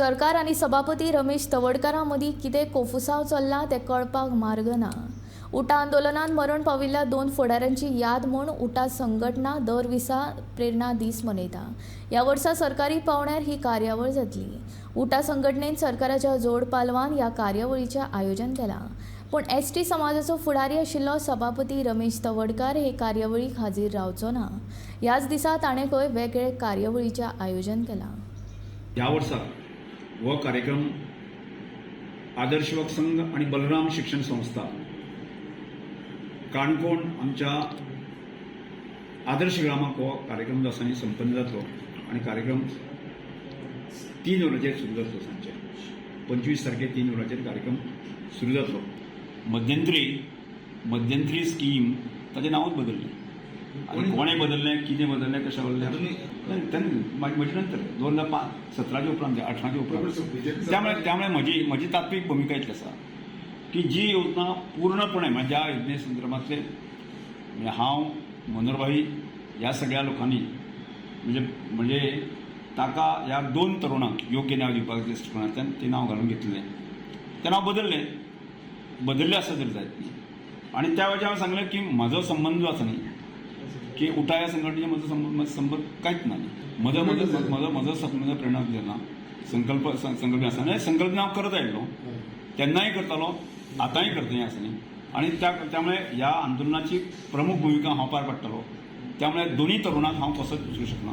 सरकार आनी सभापती रमेश तवडकारा मदीं कितें कोफुसांव चल्लां तें कळपाक मार्ग ना. उटा आंदोलनान मरण पाविल्ल्या 2 फुडाऱ्यांची याद म्हूण उटा संघटना दर वर्सा प्रेरणा दीस मनयता. ह्या वर्सा सरकारी पावंड्यार ही कार्यावळ जातली. उटा संघटनेन सरकाराच्या जोड पालवान ह्या कार्यावळीचें आयोजन केलां. पूण एसटी समाजाचो फुडारी आशिल्लो सभापती रमेश तवडकार हे कार्यावळीक हाजीर रावचो ना. ह्याच दिसा ताणें खंय वेगळे कार्यावळीचें आयोजन केलां. ह्या वर्सा हो कार्यक्रम आदर्श युवक संघ आणि बलराम शिक्षण संस्था काणकोण आमच्या आदर्श ग्रामाक हो कार्यक्रम जो आसा न्ही संपन्न जातलो आनी कार्यक्रम 3 वरांचेर सुरू जातलो. सांजचे 25 तारखेर 3 वरांचेर कार्यक्रम सुरू जातलो. मध्यंतरी स्कीम ताचें नांवूच बदल्लें आनी कोणें बदल्लें, कितें बदल्लें, कशें बदल्लें, तेन्ना म्हजे नंतर 2017च्या उपरांत, 18च्या उपरांत. त्यामुळे त्यामुळे म्हजी म्हजी तात्वीक भुमिका इतली आसा की जी योजना पूर्णपणे म्हणजे ज्या योजने संदर्भातले म्हणजे हांव, मनोहरभाई, ह्या सगळ्या लोकांनी म्हणजे म्हणजे ताका ह्या 2 तरुणांक योग्य न्याय दिवपाक दृश्टिकोनांतल्यान तें नांव घालून घेतलें, तें नांव बदल्लें. बदल्लें आसा जर जायत न्ही. आनी त्या वेळार हांवें सांगलें की म्हजो संबंद जो आसा न्ही की उटा ह्या संघटनेचे म्हजो संबंद कांयच ना न्ही. म्हजो म्हजो म्हजो म्हजो संबंद प्रेरणा दिना संकल्प संकल्प आसा न्ही. संकल्प हांव करत आयिल्लो, तेन्नाय करतालो, आतांय करता हें आसा न्ही. आनी त्यामुळे ह्या आंदोलनाची प्रमुख भुमिका हांव पार पाडटलो. त्यामुळे दोन्ही तरुणांक हांव कसोच विसरूंक शकना.